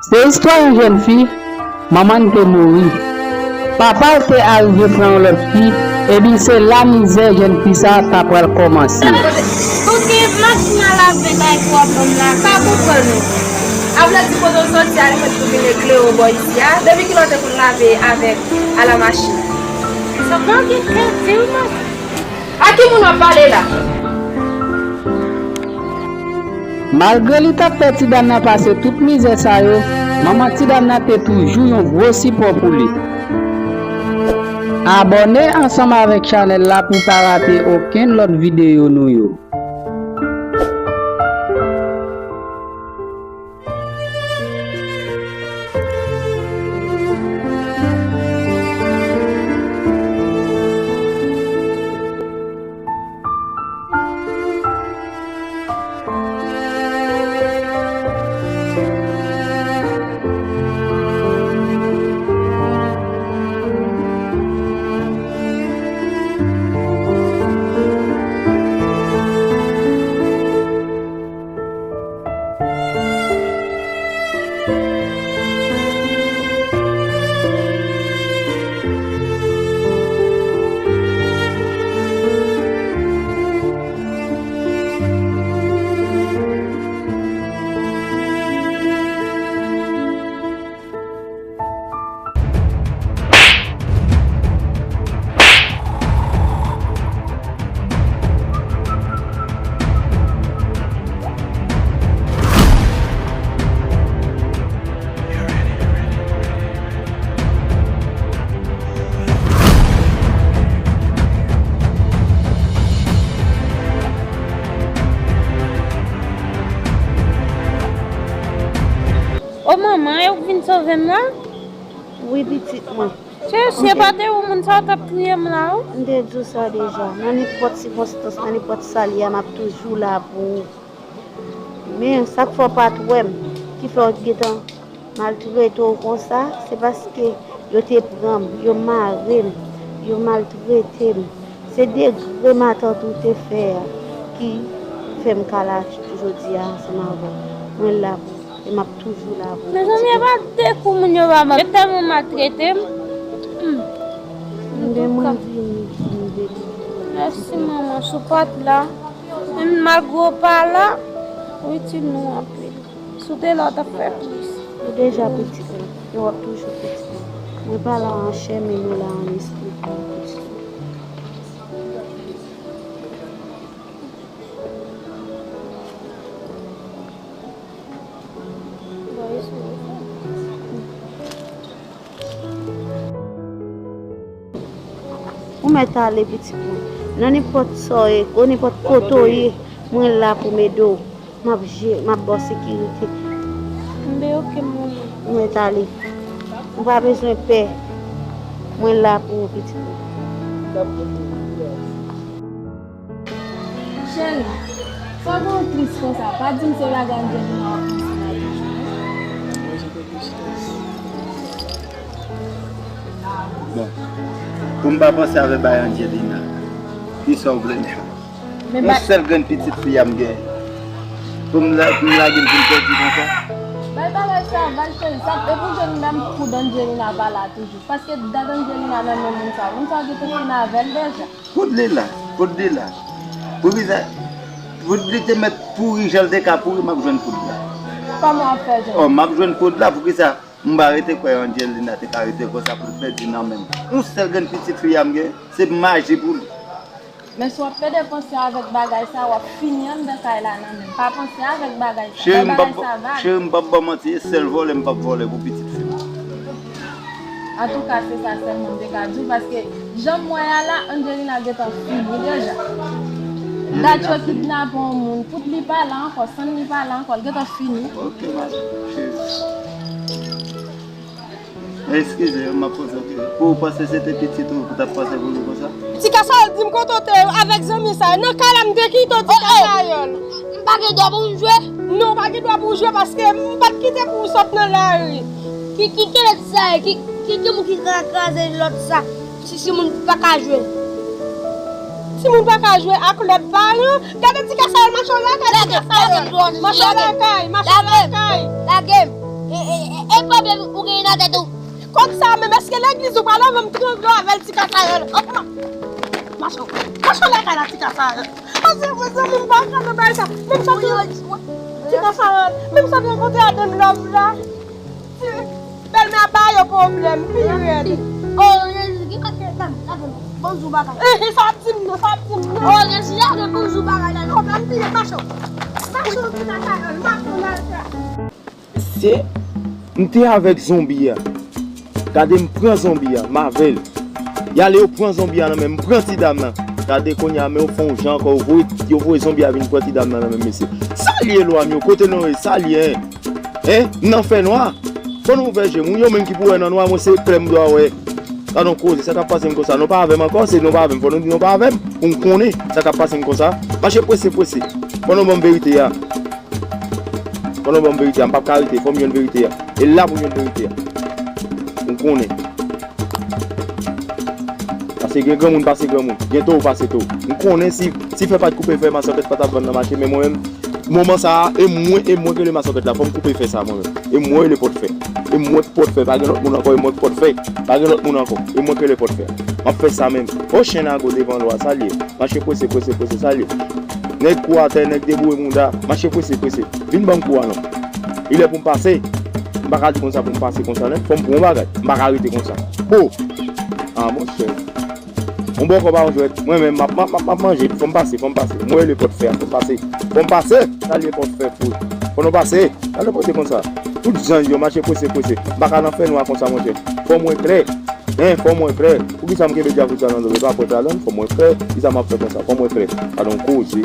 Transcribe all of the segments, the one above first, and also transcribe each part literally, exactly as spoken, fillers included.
Se istwa yon jèn fi, manman l te mouri. Papa l te arive pran yon lòt fi, epi se la mizè jèn fi sa a ta pral kòmanse. Ou gen machin a lave bay pou w ap ban m la, m pa konprann ou. A vle di kote w soti a, li fèt pou vin ekle w bò isi a, depi kilè w te konn lave avèk a la machin? Sa pa gen kè di w non. A ki moun w ap pale la? Malgre li t ap fè ti dam nan pase tout mizè sa yo, manman ti dam nan te toujou yon gwo sipò pou li. Abòne ansanm avèk chanèl la pou w pa rate okenn lòt videyo nou yo. O manman, e ou k vin sove m la? Wi, pitit mwen. Chèche, se pa te ou moun sa w t ap kriye m la, wi. M te di w sa deja. Nan nenpòt sikonstans, nan nenpòt sa l ye a, m ap toujou la pou ou. Men, sa k fè w pa t wè m, ki fè w t gentan maltrete w konsa, se paske yo te pran m, yo mare m, yo maltrete m. Se degre matant ou te fè a ki fè m ka la jodi a ansanm avè w. Mwen la pou ou e m ap toujou la pou ou. Mezanmi, e pa de kou moun yo pa ban m. Yo tèlman maltrete m. Hmm. Mwen vini, mwen vini. Mèsi, manman. Si w pa t la, menm malgre w pa la, ou itil nou anpil. Si w te la, w t ap fè plis. Ou deja pitit mwen, e w ap toujou pitit mwen. Mwen pa la an chè, men nou la an lespri pou ou, pitit mwen. Ou mèt ale, pitit mwen. Nan nenpòt sa w ye, o nenpòt kote w ye, mwen la pou m ede w. M ap je-, m ap ba w sekirite. Enben, oke, manman. Ou mèt ale. Ou pa bezwen pè. Mwen la pou ou, pitit mwen. Cheri, sa w gen w tris konsa? Pa di m se bagay Angelina w ap panse la toujou, non. Bon, pou m pa panse avèk bagay Angelina, kisa w vle m fè? Yon sèl grenn pitit fi a m gen. Pou m la-, pou m lage l pou l pèdi konsa? Bay bagay sa, bay cheri, sa, e pou jwenn menm koud Angelina pa la toujou. Paske dat Angelina nan men moun sa, moun sa gentan fin avè l deja. Koud li la, koud li la. Poukisa, koud li te mèt pouri jan l te ka pouri, m ap jwenn koud la. Kòman w ap fè jwenn? O, m ap jwenn koud la, poukisa m pa rete kwè Angelina te ka rete konsa pou l pèdi nan men m? Yon sèl grenn pitit fi a m gen, se maji pou li. Men si w ap pede panse avèk bagay sa, w ap fini anndan kay la nan men m. Pa panse avèk bagay sa. Bay bagay sa vag. Cheri, m p ap ba w manti, e sèl vòlè m p ap vòlè pou pitit fi m. Antouka, se sa sèlman m te ka di w, paske jan m wè a la, Angelina gentan fini deja. Dat yo kidnape yon moun, pout li pa la ankò, sann li pa la ankò, l gentan fini. Ok, ma cheri. Eskize, m ap poze w kesyon. Pou ou panse se te pitit ou pou t ap panse pou li konsa? Ti Kasayòl di m kote w te avèk zanmi sa yo. Nan kay la m te kite w, Ti Kasayòl. M pa gen dwa pou m jwe? Non, w pa gen dwa pou w jwe paske m pa t kite pou w sot nan lari. Ki, ki, ki lòt sa ye? Ki, ki, ki moun ki ka kraze lòt sa? Si, si moun pa ka jwe. Si moun pa ka jwe ak lòt paran, gade Ti Kasayòl mache lakay, Ti Kasayòl. Mache lakay, mache lakay. Lage m. E, e, e. Ou genyen nan tèt ou. Kòm sa menm, èske legliz ou pral anvan m trangle w avè l ti kasarèl? Mache w lakay la ti kasarèl. Pase mwen zanmi m pa ka nan bagay sa. Menm sa ti kasarèl. Menm sa te rankontre adan lòv la. Bèlmè ap ba yo pwoblèm pi rèd. Oh, Jezi, gen kote dam, lave m. Bonjou bagay. Eh, eh, sa ap di m non, sa ap di m non. Oh, Jezi, lave bonjou bagay la. Pwoblèm pi rèd, mache w. Mache w ti kasarèl, mache w lakay. Mesye, m te avèk zonbi a. Gade m pran zonbi a, m avè l. Y ale yo pran zonbi a nan men m, m pran ti dam nan. Gade kounye a, men yo fè yon jan ankò, yo voye, yo voye zonbi a vin pran ti dam nan nan men m, mesye. Sa l ye lwa m yo, kote nou ye, sa l ye, en? En? M nan fènwa. Fò nou ouvè je m, wi, yo menm ki pou wè nan nwa, mwen se klè m dwa wè. Gade yon koze, sa k ap pase m konsa? Nou pa avè m ankò, se nou pa avè m, fò nou di nou pa avè m, pou m konnen sa k ap pase m konsa. Mache prese, prese. Fò nou ban m verite a. Fò nou ban m verite a, m p ap ka rete, fò m jwenn verite a. E la pou m jwenn verite a. Ou konnen. Pase gen granmoun pase granmoun, gen towo pase towo. M konnen si, si fè pa t koupe fè, masanpèt pa t ap vann nan mache, men mwen menm, moman sa a, e mwen, e mwen k rele masanpèt la, fò m koupe fè sa a mwen menm. E mwen rele pòtfè. E mwen k pòtfè, pa gen lòt moun ankò, e mwen k pòtfè. Pa gen lòt moun ankò, e mwen k rele pòtfè. M ap fè sa menm. O chen nago devan lwa, sa l ye? Mache prese, prese, prese, sa l ye? Nèg kou atè, nèg deboure mouda, mache prese, prese. Vin ban m kou a non. Li lè pou m pase. M pa ka di konsa pou m pase konsa nèt. Fò m pran yon bagay. M pa ka rete konsa. O! A, monchè. Yon bòkò pa yon jwèt. Mwen menm, m ap, m ap, m ap, m ap manje. Fò m pase, fò m pase. Mwen rele pòtfè a, fò m pase. Fò m pase. Sa l ye pòtfè fout. Fò nou pase. Sa l ye pote konsa. Tout zanj yo mache prese, prese. M pa ka nan fènwa konsa, monchè. Fò m wè klè. Hein, fò m wè klè. Poukisa m kenbe djafou sa nan do m? E pa pòt la non, fò m wè klè. Kisa m ap fè konsa? Fò m wè klè. Gade yon koze.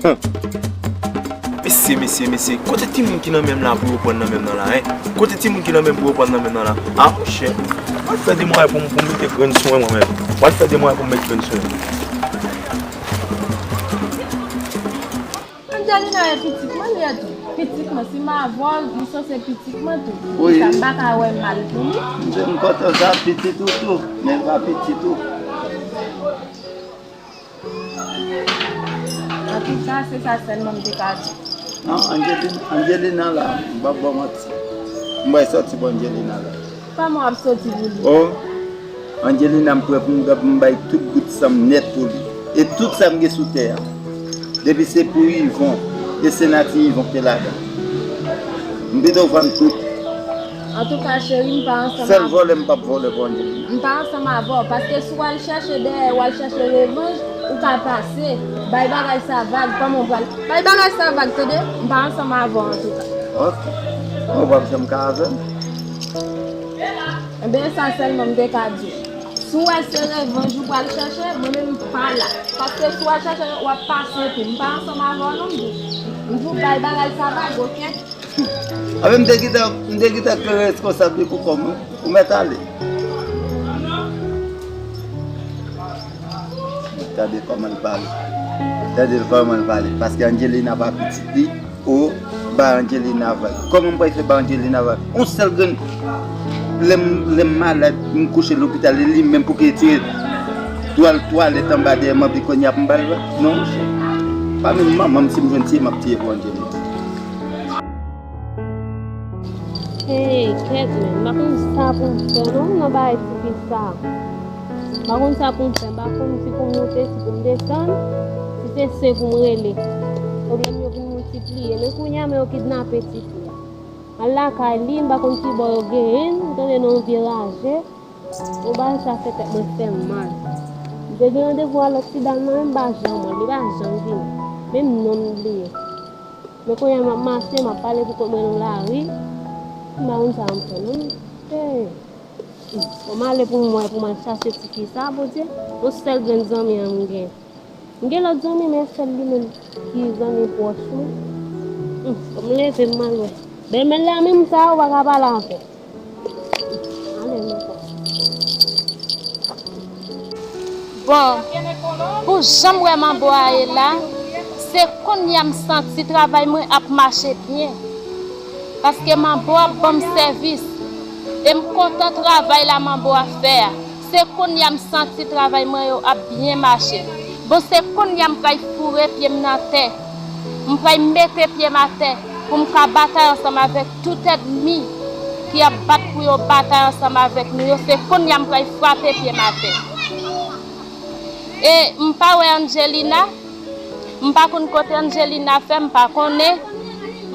Hein. Mesye, mesye, mesye, kote timoun ki nan men m la pou yo pran nan men m nan la, hein? Kote timoun ki nan men m pou yo pran nan men m nan la? A, monchè. Mwen fè demwayè pou m, pou m mete grenn sou mwen, mwen menm. Mwen fè demwayè pou m met grenn sou mwen. Angelina e pitit mwen li ye tou. Pitit mwen, si m avè w, li sanse pitit mwen tou. Wi. Sa m pa ka wè mal pou li. M kontan sa, pitit ou tou. Men pa pitit ou. Antouka, se sa sèlman m te ka di. Non, Angelina, Angelina la, m p ap ba w manti. M bay sòti pou Angelina la. Kòman w ap soti pou li? O, Angelina, m prè pou m, m bay tout gout san m nèt pou li. E tout sa m gen sou tè a. Depi se pou Yvon, e se Nati Yvon ki te ladan. M pito vann tout. Antouka, cheri, m pa ansanm avè w. Sèl vòlè m p ap vòlè pou Angelina. M pa ansanm avè w, paske si w al chèche dèyè, w al chèche revanj, ou ka pase. Bay bagay sa vag, kòman w pral? Bay bagay sa vag, tande? M pa ansanm avè w, antouka. Ok. Bon, w p ap janm ka avè m. Ebyen, sa sèlman m te ka di w. Si w wè se revanj ou pral chèche, mwen menm m pa la. Paske si w al chèche, w ap pase tou. M pa ansanm avè w non, m di w. M di w bay bagay sa vag, ok? Anben, m te gentan, m te gentan klere reskonsab li pou kò m, wi. Ou mèt ale. Tande kòman l pale. Tande l kòman l pale. Paske Angelina pa pitit li. O, bay Angelina vag. Kòman m pral fè bay Angelina vag? Yon sèl grenn. Lè m, lè m malad, m kouche lopital, e li menm pou ki retire twal twalèt anba dèyè m, anpi kounye a pou m ba l vag? Non, monchè. Pa menm manman m, si m jwenn tiye, m ap tiye pou Angelina. Hey, kèt men, m pa konn sa pou m fè non nan bagay tifi sa. M pa konn sa pou m fè, m pa konn si pou m moute, si pou m desann, si se se pou m rele. Pwoblèm yo vin miltipliye. Men kounye a, men yo kidnape tifi a. M al lakay li, m pa konn ki bò yo genyen l, m tande nan yon vye raje. Bon, bagay sa fè tèt mwen fè m mal. M te gen randevou a lòt ti dam nan, men m pa janm wè l, li pa janm vini. Menm non m bliye. Men kounye a m ap mache, m ap pale pou kont mwen nan lari. M pa konn sa m fè non. Hey. Bon, m ale pou m wè, pou m al chache tifi sa, Bondye. Yon sèl grenn zanmi an m gen. M gen lòt zanmi, men sèl li menm ki zanmi pwòch mwen. Hum, fò m leve m al wè. Bèlmè l la menm sa, ou pa ka pale avè l. Ale, m wè. Bon, pou jan m wè manbo a ye la, se kounye a m santi travay mwen ap mache byen. Paske manbo a ap ban m sèvis. E m kontan travay la manbo a fè a. Se kounye a m santi travay mwen yo ap byen mache. Bon, se kounye a m pral foure pye m nan tè. M pral mete pye m atè pou m ka batay ansanm avèk tout ènmi Y ap bat pou yo batay ansanm avèk nou yo, se kounye a m pral frape pye m atè. E m pa wè Angelina, m pa konn kote Angelina fè, m pa konnen,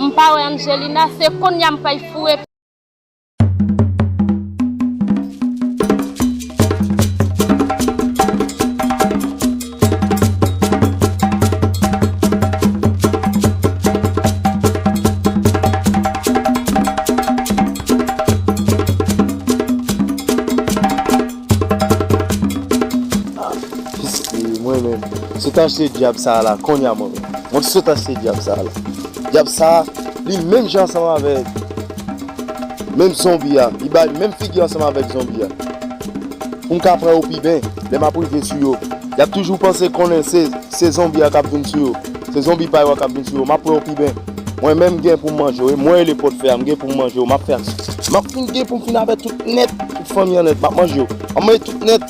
m pa wè Angelina, se kounye a m pral foure. Mwen menm, sot achte dyab sa a la, kounye a mwen menm. Mwen sot achte dyab sa a la. Dyab sa a, li menm jan ansanm avèk menm zonbi a. Li bay menm figi ansanm avèk zonbi a. Pou m ka pran yo pi ben, lè m ap rive sou yo, y ap toujou panse konnen se, se zonbi a k ap vin sou yo. Se zonbi pa yo a k ap vin sou yo. M ap pran yo pi ben. Mwen menm, m gen pou m manje yo. E mwen rele pòtfè a, m gen pou m manje yo. M ap fè, m ap fin gen pou m fin avè tout nèt, tout fanmi an nèt. M ap manje yo. M ap manje tout nèt.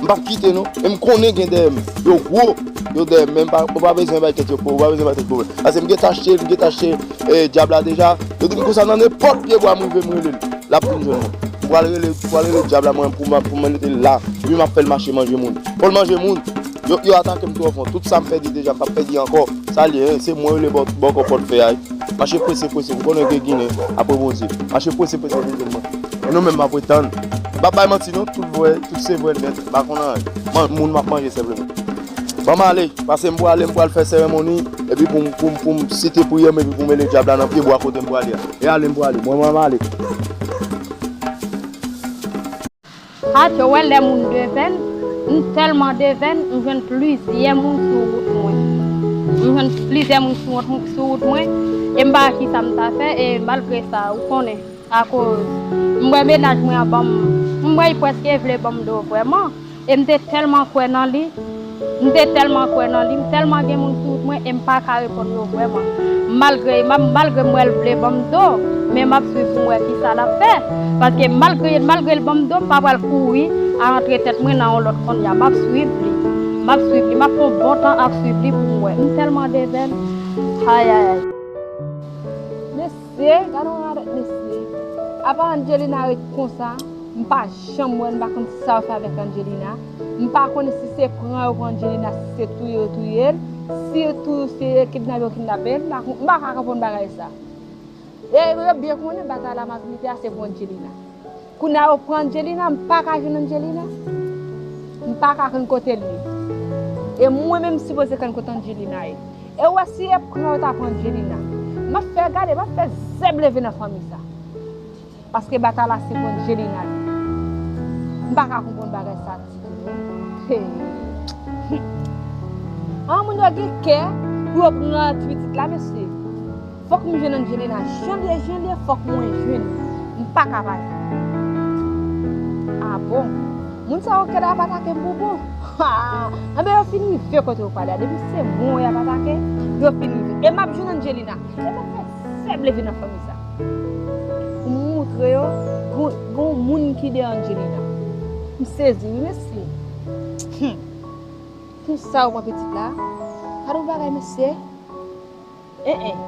M p ap kite non. E m konnen gen dèyè m. Yo gwo, yo dèyè m. Men m pa, ou pa bezwen bay tèt yo, ou pa bezwen bay tèt pwoblèm. Paske m gentan achte, m gentan achte, eh, dyab la deja. Yo di m konsa nan nenpòt pye bwa m rive m rele l. L ap vin jwenn mwen. M pral rele, m pral rele dyab la mwen pou m, pou m mete l la. Epi m ap fè l mache manje moun. Fò l manje moun. Yo, yo atake m twò fon. Tout sa m pèdi deja, m p ap pèdi ankò. Sa l ye, hein? Se mwen rele bò, bòkò pòtfè a, wi. Mache prese, prese. M konnen gen Ginen apre Bondye. Mache prese, prese, prese, prese. E nou menm m ap ret tann. M p ap bay manti non, tout vre, tout se vre nèt. M pa konn anyen. Man, moun m ap manje senpleman. Ban m ale, paske m pral, m pral fè seremoni, epi pou m, pou m, pou m site priyè m, epi pou m mele dyab la nan pye bwa kote m prale a. E ale m prale, mwen, mwen, m ale. Atyo, wè lè moun devèn, m tèlman devèn, m jwenn plizyè moun sou wout mwen. M jwenn plizyè moun sou wout, sou wout mwen, e m pa wè kisa m ta fè, e malgre sa, ou konnen, akoz m wè mennaj mwen an ban m, m wè li prèske vle ban m do vrèman, e m te tèlman kwè nan li, M te tèlman kwè nan li, m tèlman gen moun sou wout mwen e m pa ka reponn yo vrèman. Malgre, m ap, malgre m wè l vle ban m do, men m ap swiv pou m wè kisa l ap fè. Paske malgre, malgre l ban m do, m pa pral kouri a rantre tèt mwen nan yon lòt kounye a. M ap swiv li. M ap swiv li. M ap fè yon bon tan ap swiv li pou m wè. M tèlman devèn. Ayayay. Mesye, gade yon radòt mesye. Apa Angelina ret konsa? M pa janm wè l, m pa konn sa yo fè avèk Angelina. M pa konnen si se pran yo pran Angelina, si se touye yo touye l, si yo tou-, si yo kidnape yo kidnape l, m pa, m pa ka konprann bagay sa. E yo byen konnen batay la m ap lite a se pou Angelina. Kounye a yo pran Angelina, m pa ka jwenn Angelina. M pa ka konn kote l ye. E mwen menm m sipoze konn kote Angelina ye. E w wè si e pran yo ta pran Angelina. M ap fè gade, m ap fè zèb leve nan fanmi sa. Paske batay la se pou Angelina li. M pa ka konprann bagay sa ditou non. Hey. An moun yo gen kè pou yo pran ti pitit la mesye. Fòk m jwenn Angelina. Jan l ye, jan l ye, fòk mwen jwenn. M pa ka pa jwenn. Ah bon? Moun sa yo kè dayè ap atake m pou bon. Ha! Anben yo fin rive kote yo prale a. Depi se mwen y ap atake, yo fin rive. E m ap jwenn Angelina. E m ap fè zèb leve nan fanmi sa. Pou m moutre yo, gon, gon moun ki dèyè Angelina. M sezi wi mesye. Hmm. Konsa yo pran pitit la. Gade yon bagay mesye. En en.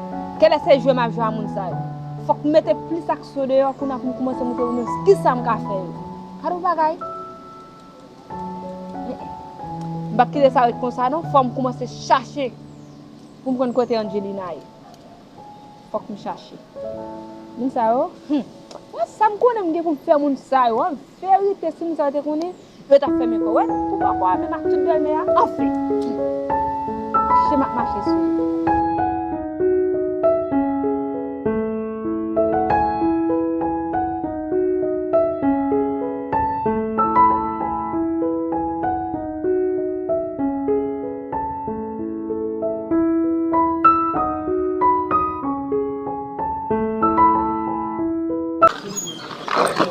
Kèlè se jwe m ap jwe a moun sa yo. Fòk m mete plis aksyon deyò kounye a pou m kòmanse montre moun yo kisa m ka fè yo. Gade yon bagay. En en. M p ap kite sa ret konsa non. Fò m kòmanse chache pou m konn kote Angelina ye. Fòk m chache. Moun sa yo, hmm. Wè sa m konnen m gen pou m fè moun sa yo. An verite, si moun sa yo te konnen, yo t ap fèmen kò. Wè, pou bòkò a menm ak tout bèlmè a, anfen. Mache m ap mache sou yo.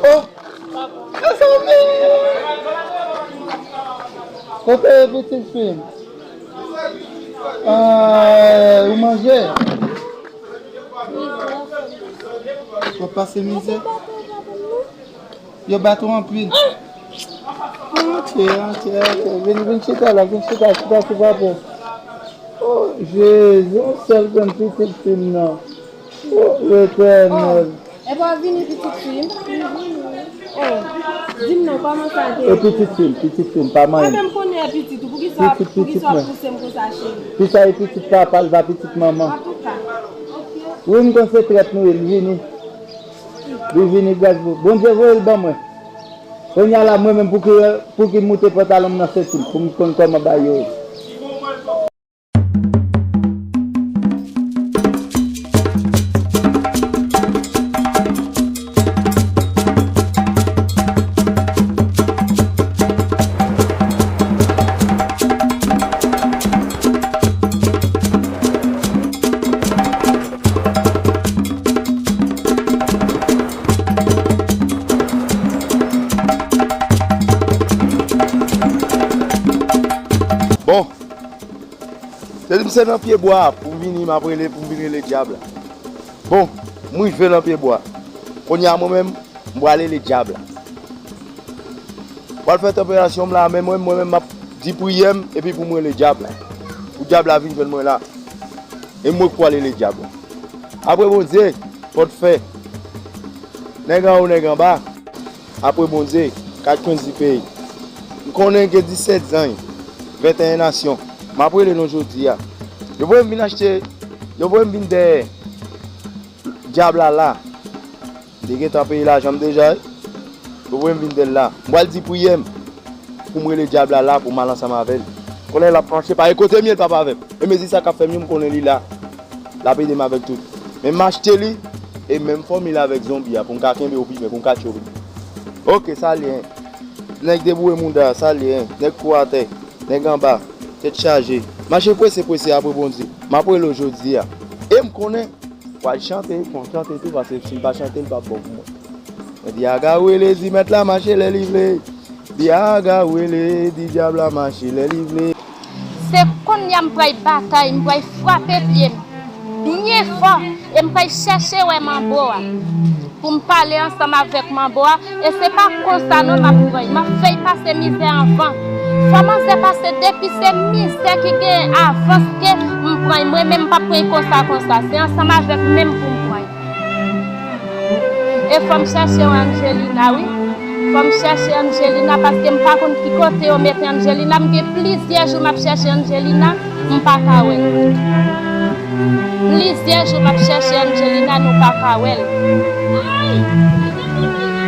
Oh! Mezanmi! Kote pitit fi m? Ah, ou manje? W ap pase mizè? Yo bat ou anpil. Ok, ok, ok. Vin, vin chita la, vin chita, chita sou papa. Oh, Jezi, yon sèl grenn pitit fi m nan. Oh, Letènèl. Epa w vini pitit fi m? Oh, di m non, kòman sa te ye? E pitit fi m, pitit fi m, pa manyen. Mwen menm konnen e pitit ou, poukisa, poukisa w ap pouse m konsa, cheri? Pitit sa e pitit papa, l pa pitit manman. Antouka, ok. Wi, m konn se trèt nou ye, l vini. Li vini gras Bondye voye l ban mwen. Kounye a la, mwen menm pou ki, pou ki moute pantalon m nan senti m, pou m konn kòman bagay yo ye. Bon, se di m se nan pye bwa pou m vini, m ap rele, pou m vin rele dyab la. Bon, m rive nan pye bwa. Kounye a mwen menm, m pral rele dyab la. M pral fè tanperasyon m la, men mwen, mwen menm m ap di priyè m, epi pou m rele dyab la. Pou dyab la vin jwenn mwen la. E mwen k pral rele dyab la. Apre Bondye, pòt fè. Nèg anwo, nèg anba. Apre Bondye, Kat Kwenzi peyi. M konnen gen disèt zanj, venteyen nasyon. M ap rele nou jodi a. Yo voye m vin achte, yo voye m vin dèyè dyab la la. M te gentan peye lajan m deja, wi. Yo voye m vin dèyè l la. M pral di priyè m pou m rele dyab la la pou m al ansanm avè l. Konnen l ap panche pa e kote m ye, l p ap avè m. E mezi sa k ap fè m yo, m konnen li la. L ap ede m avèk tout. Men m achte li, e menm fòmil avèk zonbi a, pou m ka kenbe opimen, pou m ka tchobe. Ok, sa l ye, en. Nèg deboure mouda, sa l ye, en. Nèg kou atè, nèg anba, tèt chaje. Mache prese, prese apre Bondye. M ap rele w jodi a. E m konnen, w al chante, fò w chante tou, paske si m pa chante, l p ap bon pou mwen. Mwen di, Aga wele, di mèt la mache lè li vle. Di Aga wele, di dyab la mache lè li vle. Se kounye a m pral batay, m pral frape pye m byen fò, e m pral chèche wè manbo a pou m pale ansanm avèk manbo a, e se pa konsa non m ap pran l. M ap fè l pase mizè anvan. Fò manzè pase depi se mizè ki genyen avan ke m pran l. Mwen menm m p ap pran l konsa konsa. Se ansanm avèk men m pou m pran l. E fò m chèche Angelina, wi. Fò m chèche Angelina, paske m pa konn ki kote yo mete Angelina. M gen plizyè jou m ap chèche Angelina, m pa ka wè l. Plizyè jou m ap chèche Angelina, nou pa ka wè l.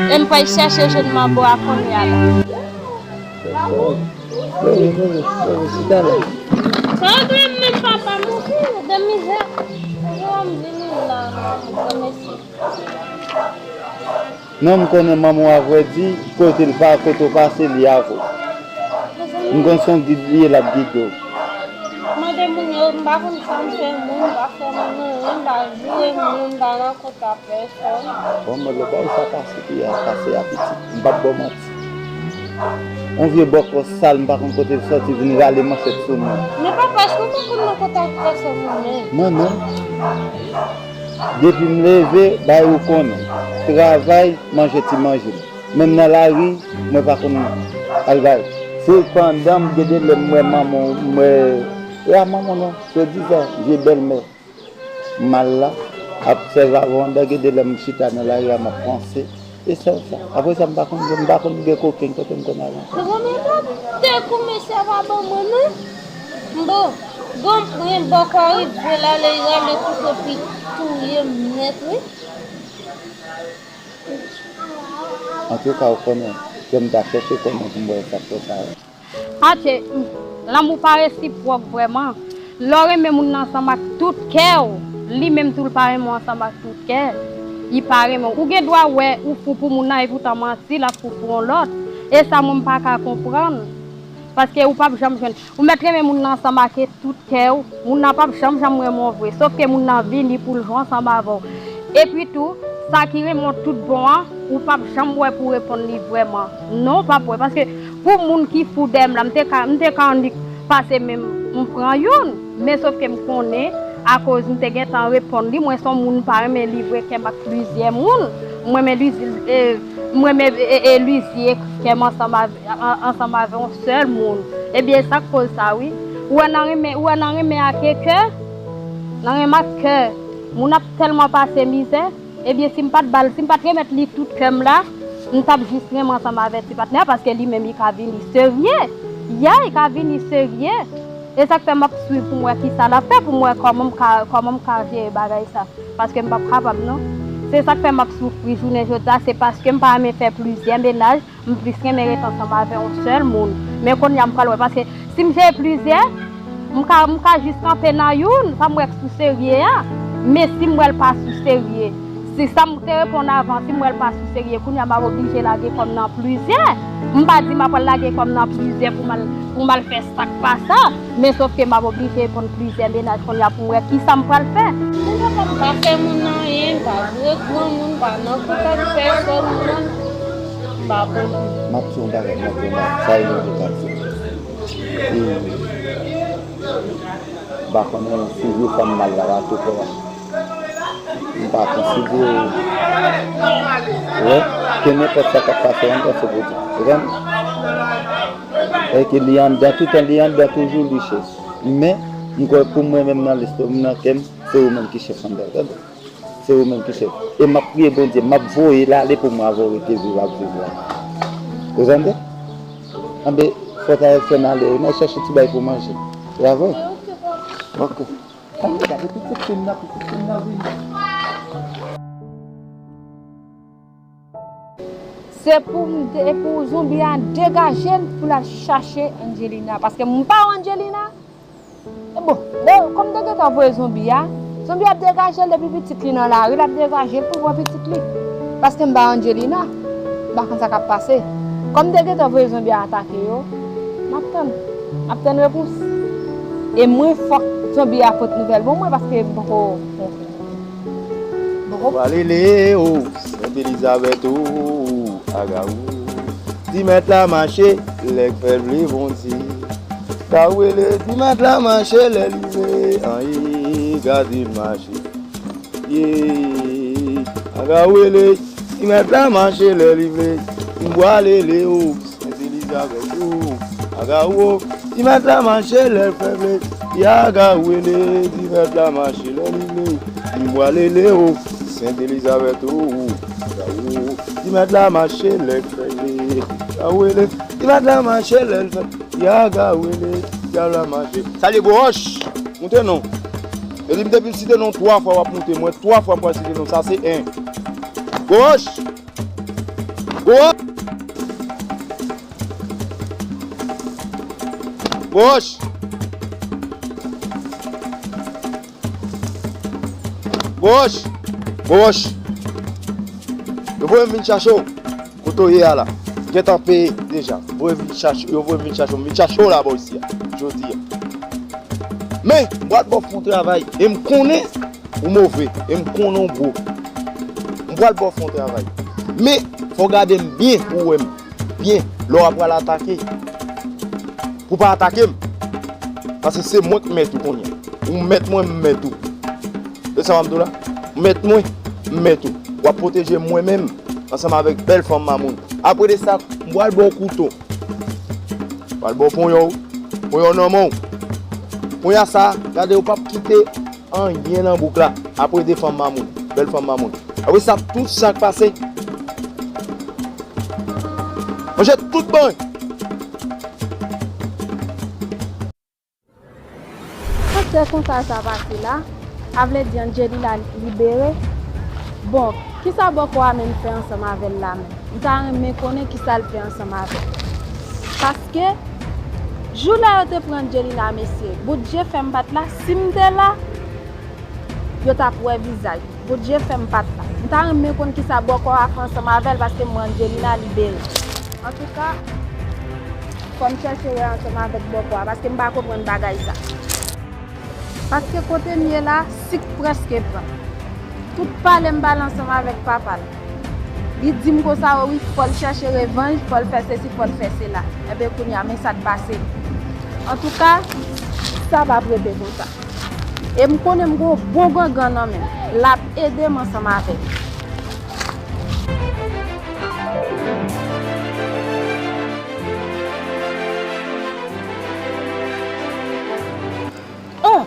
E m pral chèche jwenn manbo a kounye a la. Leve, leve, leve, chita la. Sa w gen menm papa m, ou fin de mizè. Yo, m vini la, non, granmesi. Non, m konnen manman w a vrè di, kote l pa, kote w pase, li avè w. M konn se yon gid li ye, l ap gide w. Mande moun yo, m pa konn sa m fè moun, m pa fè moun anyen, m pa joure moun, m pa nan kontak pèsonn. Bon, mwen, lè bagay sa pase, ki a pase a pitit, m p ap ba w manti. Yon vye bòkò sal, m pa konn kote l sòti, vin rale manchèt sou mwen. Men papa, èske w pa konn nan kontak pèsonn ou menm? Mwen menm? Depi m leve, bay ou konnen. Travay, manje ti manje m. Menm nan lari, mwen pa konn al bay. Se pandan m gen de lè m wè manman, m wè, e a manman non, se di sa, vye bèlmè. M al la, ap sèvi avè w anndan, gen de lè m chita nan lari a, m ap panse. E sèl sa. Apre sa, m pa konn, m pa konn gen kokenn kote m konn al ankò. Mezanmi, m ap te kou mesye a pa ban mwen, non. M bon, gon pran bòkò rive la, lè y rale kouto pi touye m nèt, wi. Antouka, ou konnen, ke m ta chèche konnen pou m wè sa k fè sa. Atye, lanmou pa resipwòk vrèman. Lè w renmen moun nan ansanm ak tout kè w, li menm tou l pa renmen w ansanm ak tout kè. Li pa renmen w. Ou gen dwa wè ou fou pou moun nan, epoutan manti, l ap fou pou yon lòt. E sa mwen m pa ka konprann. Paske ou p ap janm jwenn. Ou mèt renmen moun nan ansanm ak tout kè w, moun nan p ap janm, janm renmen w vre. Sòf ke moun nan vini pou l jwe ansanm avè w. Epi tou, sa ki renmen w tout bon an, ou p ap janm wè pou w reponn li vrèman. Non, w p ap wè. Paske pou moun ki fou dèyè m la, m te ka, m te ka annik pase men m, m pran youn. Men sòf ke m konnen, akoz m te gentan reponn li, mwen se yon moun m pa renmen livre kè m ak plizyè moun. M renmen li, e, m renmen, e, e, lizye kè m ansanm avè an-, ansanm avè yon sèl moun. Ebyen, sa k koz sa, wi. Ou wè nan renmen, ou wè nan renmen ak kè, nan renmen ak kè, moun ap tèlman pase mizè, Ebyen, si m pa t ba l, si m pa t remèt li tout kè m la, m t ap jis renmen ansanm avèk ti patnè a, paske li menm, li ka vini serye. Ya, li ka vini serye. E sa k fè m ap swiv pou m wè kisa l ap fè, pou m wè kòman m ka, kòman m ka jere bagay sa. Paske m p ap kapab, non. Se sa k fè m ap soufri jounen jodi a, se paske m pa renmen fè plizyè mennaj, m plis renmen ret ansanm avè yon sèl moun. Men kounye a m pral wè, paske si m jere plizyè, m ka, m ka jis kanpe nan youn, sa m wè k sou serye a. Men si m wè l pa sou serye, si sa m te reponn avan, si m wè l pa sou serye, kounye a m ap oblije lage kò m nan plizyè. M pa di m ap pral lage kò m nan plizyè pou m al, pou m al fè sa k pa sa. Men sòf ke m ap oblije reponn plizyè mennaj kounye a pou m wè kisa m pral fè. Kounye a m pa fè moun anyen, m pa jwe granmoun, m pa nan kontak pèsòn, m pa konn. M ap di yon bagay, m ap di yon bagay. Sa e nou ki t ap di. E, m pa konnen si vye fanm mal la va tou fè a. M pa konsidere, wè, ke nenpòt sa k ap pase anndan se pou di. Ou konprann? E ke li anndan, toutan li anndan toujou li chèf. Men, m kwè pou mwen menm nan lespri m, nan kè m, se ou menm ki chèf anndan, tande? Se ou menm ki chèf. E m ap priye Bondye, m ap voye l ale pou mwen avè w rete viv ap viv la. Ou tande? Anben, fò ta fè n ale, n al chèche ti bagay pou manje. E avè w? Ok. Ann gade pitit fi m nan, pitit fi m nan vini. Se pou m de-, pou zonbi a degaje l pou l al chache Angelina. Paske m pa wè Angelina. E bon, lè, kòm m te gentan voye zonbi a, zonbi a ap degaje l depi pitit li nan lari, l ap degaje l pou pran pitit li. Paske m pa Angelina, m pa konn sa k ap pase. Kòm m te gentan voye zonbi a atake yo, m ap tann. M ap tann repons. E mwen, fòk zonbi a pot nouvèl ban mwen, paske m poko, poko. Wa lele o, Sent Elizabèt o, aga o. Ti mèt la mache, lè k fè l vle Bondye. Ka wele, ti mèt la mache, lè li vle, anyi, gade l mache. Ye, aga wele, ti mèt la mache, lè li vle. Ti bwa lele o, Sent Elizabèt o, aga o. Ti mèt la mache, lè l fè vle. Ye, aga wele, ti mèt la mache, lè li vle. Ti bwa lele o, Sent Elizabèt o, aga o. Ti mèt la mache, lè l fè vle. Aga wele, ti mèt la mache, lè l fè. Ye, aga wele, dyab la mache. Salye gwo wòch. Moute non. E li m depi m site non twa fwa w ap moute. Mwen twa fwa m pral site non. Sa se en. Gwo wòch. Gwo wòch. Gwo wòch. Gwo wòch. Gwo wòch. Yo voye m vin chache w. Kote w ye a la? Gentan peye deja. Voye vin chache, yo voye m vin chache w. M vin chache w la bò isi a. Jodi a. Men, m pral ba w fè yon travay. E m konnen ou move. E m konnen w gwo. M pral ba w fè yon travay. Men, fò w gade m byen pou w wè m byen lè w ap pral atake. Pou w pa atake m. Paske se mwen k mèt ou kounye a. Ou mèt mwen, m mèt ou. E sa m ap di w la? Mèt mwen, m mèt ou. W ap pwoteje mwen menm, ansanm avèk bèl fanm mamoun. Apre de sa, m pral ba w kouto. M pral ba w ponyen w. Ponyen w nan men w. Ponyen sa, gade, ou p ap kite anyen nan bouk la. Apre de fanm mamoun, bèl fanm mamoun. Apre sa, tout sa k pase. Manje tout bon. Paske konsa sa pase la, a vle di Angelina libere. Bon, kisa bòkò a menm fè ansanm avè l la menm? M ta renmen konnen kisa l fè ansanm avè l. Paske, jou la yo te pran Angelina, mesye, bout je fè m bat la, si m te la, yo t ap wè vizaj. Bondye fè m pa t la. M ta renmen konn kisa bòkò a fè ansanm avè l, paske m wè Angelina libere. Antouka, fò m chèche wè ansanm avèk bòkò a, paske m pa konprann bagay sa. Paske kote m ye la, sik prèske pran. Tout pale m pale ansanm avèk papa l. Li di m konsa, o wi, fò l chèche revanj, fò l fè sesi, fò l fè sela. Enben, kounye a, men sa k pase. Antouka, sa p ap rete konsa. E m konnen m gen yon bon gangan nan men m. L ap ede m ansanm avè l. Oh!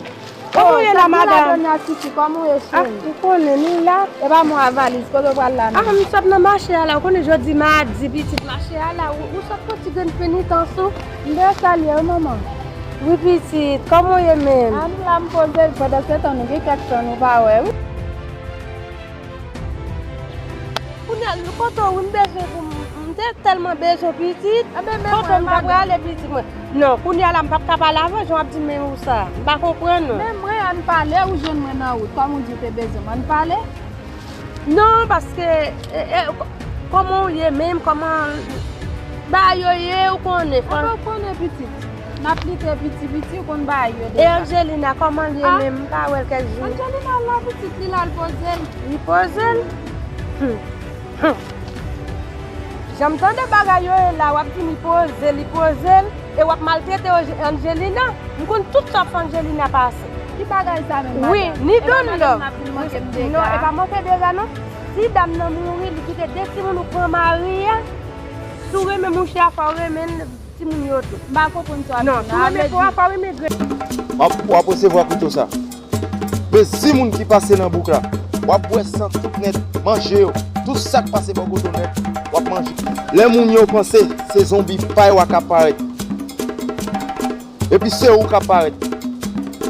Kòman w ye, Sa, madanm. Donya Titi, kòman w ye, cheri? Ah, ou konnen, nou la. E pa mwen a valiz, kote w pral la menm? Ah, m sot nan mache a la. Ou konnen jodi madi, pitit, mache a la. Ou, ou sot pran ti grenn penitans ou. M te salye w, manman. Wi, pitit, kòman w ye menm? Ah, nou la, m poze, pandan se tan, nou gen kèk tan, nou pa wè, wi. Kounye a, kote w, wi, m bezwen pou m, m te tèlman bezwen pitit. Kote w, m ta prale pitit mwen. Non, kounye a la, m p ap ka pale avè w, jan w ap di m menm ou sa. M pa konprann ou. Men mwen, ann pale, ou jwenn mwen nan wout. Kòm ou di w te bezwen m, ann pale? Non, paske, e, e, kò-, kòman w ye menm, kòman bagay yo ye, ou konnen, fò. Epi ou konnen pitit. N ap lite piti piti, ou konn bagay yo deja. E Angelina, kòman l ye menm? M pa wè l kèk jou. Angelina la, pitit, li la, l poze l. Li poze l? Hum. Hum. Jan m tande bagay yo ye la, w ap di m li poze l, li poze l, e w ap maltrete Ange-, Angelina. M konn tout sa w ap fè Angelina pase. Ki bagay sa menm, madanm? Wi, ni donn love. Non, e pa manke dega, non. Si dam nan mouri, li kite de timoun ou pran mari a, si w renmen mouche a, fò w renmen timoun yo tou. M pa konprann sa w ap di la. Non, si w renmen po a, fò w renmen grenn. W ap, w ap resevwa kouto sa. Mezi moun ki pase nan bouk la, w ap bwè san tout nèt, manje yo, tout sa k pase bò kote w nèt, w ap manje. Lè moun yo panse se zonbi pa yo a k ap parèt, epi se ou k ap parèt,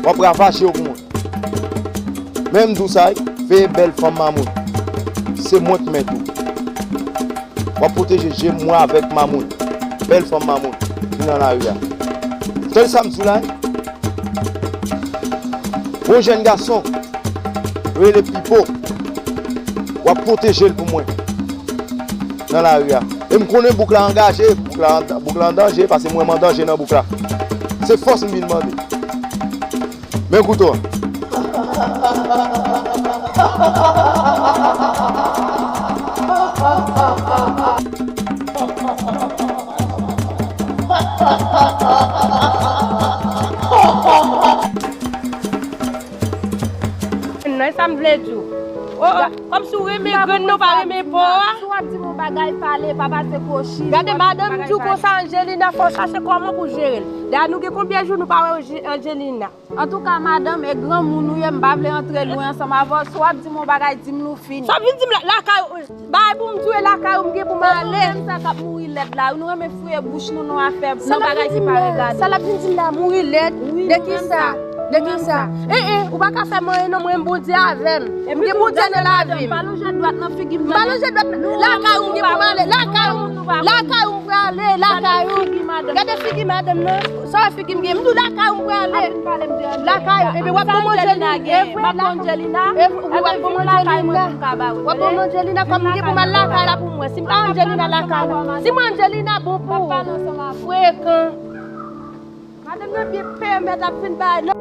w ap ravaje yo pou mwen. Men m di w sa, wi, veye bèl fanm mamoun. Se mwen k mèt ou. W ap pwoteje je m, mwen avèk mamoun. Bèl fanm mamoun ki nan lari a. Tande sa m di w la, wi. Yon jèn gason rele Pipo. W ap pwoteje l pou mwen nan lari a. E m konnen bouk la angaje, bouk la an, bouk la an danje, paske mwen m an danje nan bouk la. Se fòs m vin mande. Men kouto a. Non, e sa m vle di w. Oh, oh, kòmsi w renmen grenn nan, w pa renmen po a. Si w ap di m yon bagay, pale, pa pase kwochi. Gade, madanm di w konsa, Angelina, fò w chache kòman pou w jere l. Dayè, nou gen konbyen jou nou pa wè Ange-, Angelina? Antouka, madanm, e granmoun ou ye, m pa vle antre lwen ansanm avè w. Si w ap di m yon bagay, di m nou fini. Sa w vin di m la, lakay ou, bagay pou m di w, e lakay ou m gen pou m ale. Se nou menm sa k ap mouri lèd la, wi, nou renmen fouye bouch nou nan afè, nan bagay ki pa regade nou. Sa l ap vin di m la, mouri lèd? De kisa? De kisa? Eh, eh, ou pa ka fè m anyen non, mwen, m Bondye avè m. M gen Bondye nan lavi m. Pa lonje dwèt nan figi m. M pa lonje dwèt nan, lakay ou m gen pou m ale, lakay ou, lakay ou m prale, lakay ou. Gade figi madanm nan. Sa figi m gen? M di w lakay ou m prale. Lakay ou. Epi w ap ban m Angelina. E vre, w ap ban m Angelina. W ap ban m Angelina. W ap ban m Angelina, kòm m gen pou m al lakay la pou mwen. Si m pa Angelina lakay ou. Si mwen Angelina bon pou ou. Frekan. Madanm nan byen pèmèt ap fin bay non.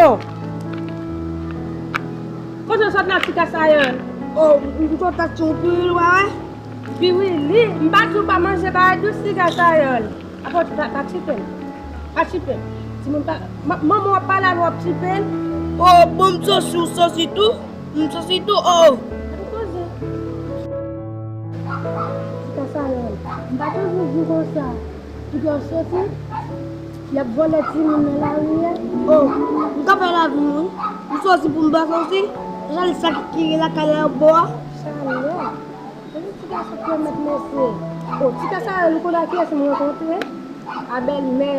Oh! Kote w sot la, ti Kasayòl? Oh, m, m sot ak ti yon piril, w pa wè? Pirili? M pa di w pa manje bagay dous, ti Kasayòl. Apa w pa, pa tchipe m. Pa tchipe m. Timoun pa, ma-, manman w ap pale avè w, w ap tchipe l. Oh, bon, m sosi, w sosi tou? M sosi tou, oh. Gade koze. Ti Kasayòl, m pa toujou di w konsa. Pou w soti, y ap vòlè timoun nan lari a. Oh, m ka fè lavi m, wi. M soti pou m pa soti. Jan sa ki lakay la bò a. Chalè. Epi ti gason ki remèt mesye. Oh, ti Kasayòl, ou konn a kiyès m rankontre? A bèlmè.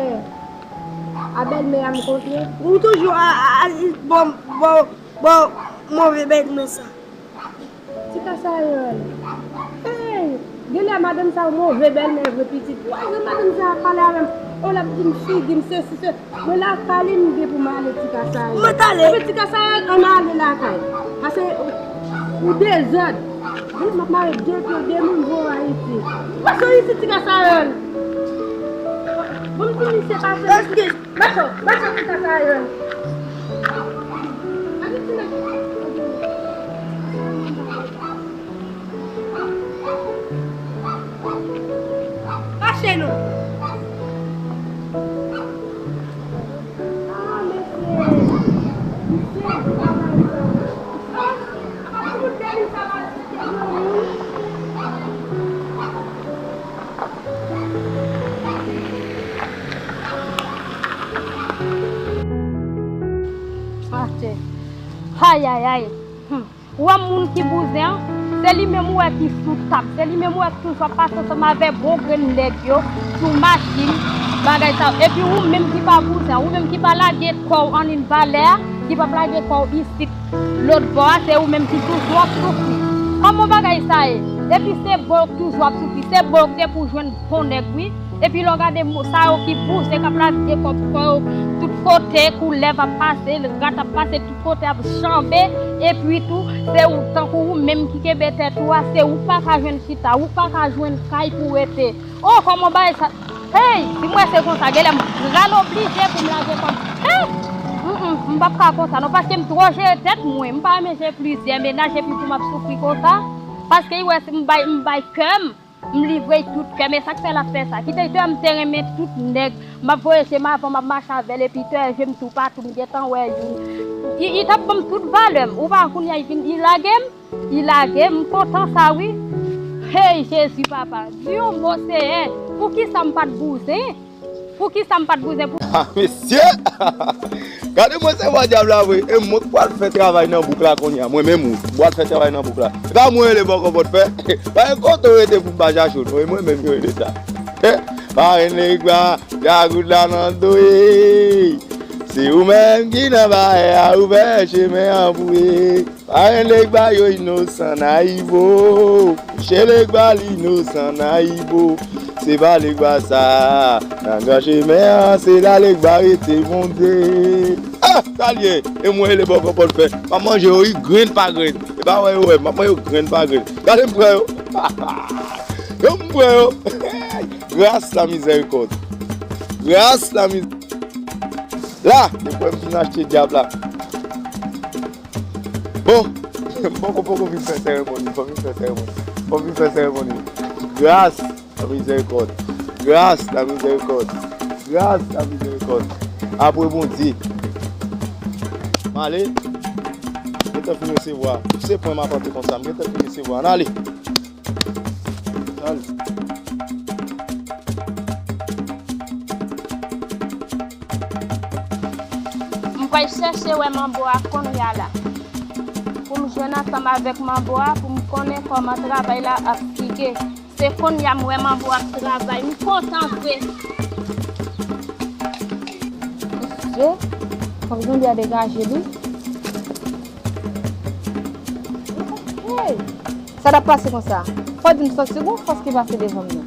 A bèlmè a m kontre. Ou toujou a, a, a, bò, bò, bò move bèlmè sa. Ti Kasayòl. Hey! Genlè madanm sa a move bèlmè vre pitit. Ou pa wè madanm sa a pale avè m. Oh, l ap di m figi m sesi, se. Mwen lakay li m gen pou m ale, ti Kasayòl. Mwen t ale. Epi ti Kasayòl, ann ale lakay. Pase ou dezòd. Mwen m ap mare de pye de moun voye Ayiti. Pase isit, ti Kasayòl. Bon, m di misye pase. Eske Macho, macho, ti Kasayòl. Ann di ti nèg. Ayayay. Hmm. Ou wè moun ki bouzen an, se li menm ou wè ki sou tab, se li menm ou wè ki toujou ap pase ansanm avè bon grenn nèg yo sou machin, bagay sa yo. Epi ou menm ki pa bouzen an, ou menm ki pa lage kò w annin valè a, ki p ap lage kò w isit lòt bò a, se ou menm ki toujou ap soufri. Kòman bagay sa ye? Epi se bò yo k toujou ap soufri, se bò yo k te pou jwenn bon nèg wi. Epi lè w gade mo-, sa yo ki bouzen k ap lage kò yo tout kote, koulèv ap pase, rat ap pase tout kote ap janbe, epi tou, se ou, tankou ou menm ki kenbe tèt ou a, se ou k pa ka jwenn chita, ou k pa ka jwenn kay pou w rete. O, kòman bagay sa? Hey, si m wè se konsa, genlè m pral oblije pou m lage kò m. Hey! Mm, mm, m p ap ka konsa non, paske m twò jere tèt mwen, m pa renmen jere plizyè mennaj epi pou m ap soufri konsa, paske w wè si m bay, m bay kè m, m livre l tout kè m, e sa k fè l ap fè sa. Kite tè m te renmen tout nèg, m ap voye je m avan, m ap mache avè l, epi tè je m toupatou, m gentan wè youn. Li, li t ap ban m tout valè m, ou pa kounye a li vin, li lage m, li lage m, m kontan sa wi. Hey, Jezi papa, di yon mo Seyè, poukisa m pa t bouzen? Poukisa m pa t bouzen pou... Ah, mesye! Gade mwen se bò dyab la vre. E mwen k pral fè travay nan bouk la kounye a. Mwen menm ou, m pral fè travay nan bouk la. E pa mwen rele bòkò pòt fè. Pa gen kote w rete pou m pa chache w non. E mwen menm yo rele sa. Parenn legba, gagout la nan do e. Se ou menm ki nan bayè a, ouvè chemen an pou e. Parenn legba yo inosan nayibo. Kouche legba l inosan nayibo. Se pa legba sa nan gran chemen an, se la legba rete Bondye. Ah, sa l ye. E mwen rele bòkò pòt fè. M ap manje yo wi grenn pa grenn. E pa wè yo wè m, m ap manje yo grenn pa grenn. Gade m pran yo. Yo m pran yo. Gras la mizèrikòd. Gras la miz... La, depi m fin achte dyab la. Bon, m poko, poko fin fè seremoni, fò m fin fè seremoni. Fò m fin fè seremoni. Gras, la mizèrikòd. Gras, la mizèrikòd. Gras, la mizèrikòd. Apre Bondye. M ale. M gentan fin resevwa. Se pwen m ap antre konsa. M gentan fin resevwa. Ann ale. Ann ale. M pral chèche wè manbo a kounye a la. Pou m jwenn ansanm avèk manbo a, pou m konnen kòman travay la ap figi. Se kounye a m wè manbo ap travay. M kontan vre. Mesye, fòk Janbya degaje li. Hey! Sa t ap pase konsa? Fò di m sòti gon fòs ki pase devan m nan.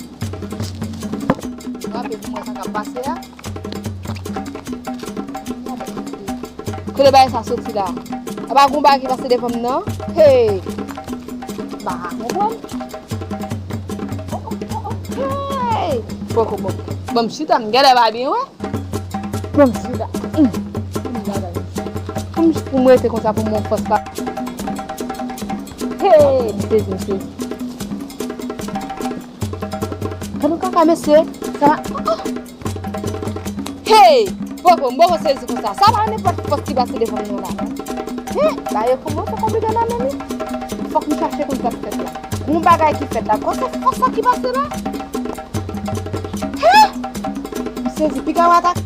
Frape pou m wè sa k ap pase a. Kote bagay sa soti la? Apa gon bagay ki pase devan m nan? Hey! M pa ka konprann. Hey! Poko bon. Bon, m chita, m genlè pa byen wè. Bon, m chita. Hum. Pou m, pou m rete konsa pou m wè fòs la. Hey! M sezi, m sezi. Gad yon kaka, mesye. Sa, oh, oh. Hey! Poko, m poko sezi konsa. Sa pa nenpòt fòs ki pase devan m nan la, non. Hey! Bagay yo kòmanse konplike nan men m wi. Fòk m chache konn sa k fèt la. Gon bagay ki fèt la. Kote fòs sa ki pase la? Hey! M sezi, piga w atak.